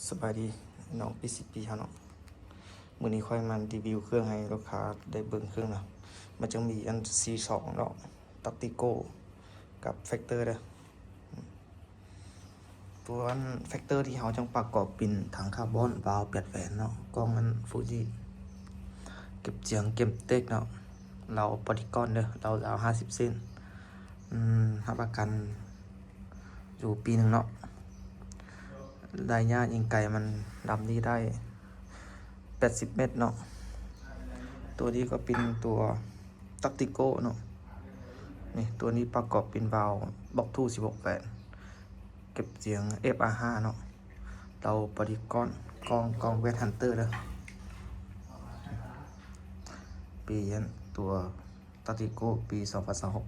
ສະບາຍດີນ້ອງ ພີຊີພີ ເຮົາເນາະ. ມື້ນີ້ຂ້ອຍມາຣີວິວເຄື່ອງໃຫ້ລູກຄ້າໄດ້ເບິ່ງເຄື່ອງນະ. ມັນຈະມີອັນ ຊີສອງ ເນາະ, ຕັກຕິໂກ້ ກັບ ແຟັກເຕີເດີ. ຕົວອັນ ແຟັກເຕີທີ່ເຮົາຈັ່ງປະກອບເປັນຖັງຄາບອນ ວາວ ແປດແຫວນເນາະ, ກ່ອງອັນ ຟູຈິ ເກັບສຽງເກມເຕັກເນາະ, ລາວປອລິກອນເດີ, ລາວຍາວຫ້າສິບເຊັນ, ອືມ ຮັບປະກັນຢູ່ປີໜຶ່ງເນາະ. ໄລຍະຍິງໄກມັນລຳນີ້ໄດ້ແປດສິບແມັດເນາະ. ຕົວນີ້ກໍເປັນຕົວຕັກຕິໂກ້ເນາະ. ນີ້ ຕົວນີ້ປະກອບເປັນວາວບລັອກທູ ສິບຫົກແຫວນ, ເກັບສຽງ ເອັຟອາຫ້າ ເນາະ, ເຕົາປາລິກອນ, ກ້ອງ ກ້ອງ ແວັດຮັນເຕີເດີ. ປີອັນ ຕົວຕັກຕິໂກ້ປີສອງພັນຊາວຫົກ.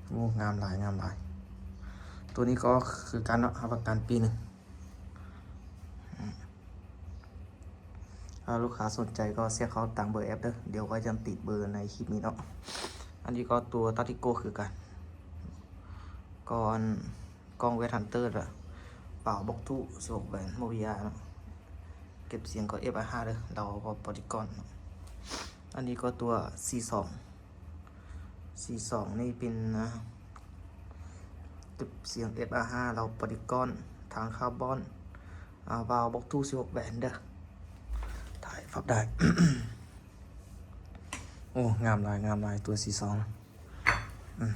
ໂອ້ ງາມຫຼາຍ ງາມຫຼາຍ. ຕົວນີ້ກໍຄືກັນເນາະ, ຮັບປະກັນປີໜຶ່ງ. ອືມ ຖ້າລູກຄ້າສົນໃຈກໍແຊັດເຂົ້າຕາມເບີແອັບເດີ, ດຽວຂ້ອຍຈະຕິດເບີໃນຄລິບນີ້ເນາະ. ອັນນີ້ກໍຕົວຕັກຕິໂກ້ຄືກັນ, ກ່ອນ ກ້ອງ ແວັດຮັນເຕີ ລະ ປາວບລັອກທູ ສະໂມກແບນ ໂມວິອາເນາະ, ເກັບສຽງກໍ ເອັຟອາຫ້າ ເດີ, ລາວກໍປາລິກອນເນາະ. ອັນນີ້ກໍຕົວ ຊີສອງ ຊີສອງ ນີ້ເປັນ ອາ ເກັບສຽງ ເອັຟອາຫ້າ ລາວປາລິກອນ, ຖັງຄາບອນ, ອາ ວາວບລັອກທູ ສິບຫົກແຫວນເດີ. ຖ່າຍພັບໄດ້. ໂອ້ ງາມຫຼາຍ ງາມຫຼາຍ ຕົວ ຊີສອງ. ອືມ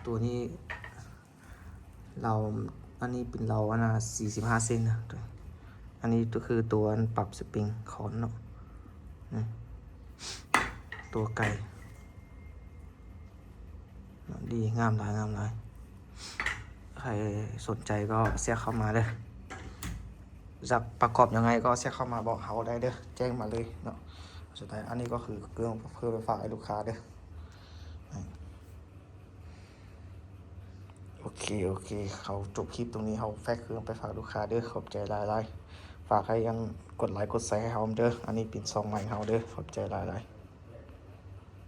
ຕົວນີ້ ລາວ ອັນນີ້ເປັນລາວ ອັນນະ ສີ່ສິບຫ້າເຊັນນະ. ອັນນີ້ກໍຄືຕົວອັນປັບສະປຣິງຄອນເນາະ. ນີ້ ຕົວໄກ ດີ ງາມຫຼາຍ ງາມຫຼາຍ. ໃຜສົນໃຈກໍແຊັດເຂົ້າມາເດີ, ຢາກປະກອບຍັງໄງກໍແຊັດເຂົ້າມາບອກເຮົາໄດ້ເດີ, ແຈ້ງມາເລີຍເນາະ. ສຸດທ້າຍ ອັນນີ້ກໍຄືເຄື່ອງເພື່ອໄປຝາກໃຫ້ລູກຄ້າເດີ. ໂອເຄ ໂອເຄ ເຮົາຈົບຄລິບຕົງນີ້, ເຮົາແຟກເຄື່ອງໄປຝາກລູກຄ້າເດີ. ຂອບໃຈຫຼາຍໆ. ຝາກໃຫ້ອັນກົດໄລກົດແຊໃຫ້ເຮົາເດີ. ອັນນີ້ເປັນຊ່ອງໃໝ່ເຮົາເດີ. ຂອບໃຈຫຼາຍໆ.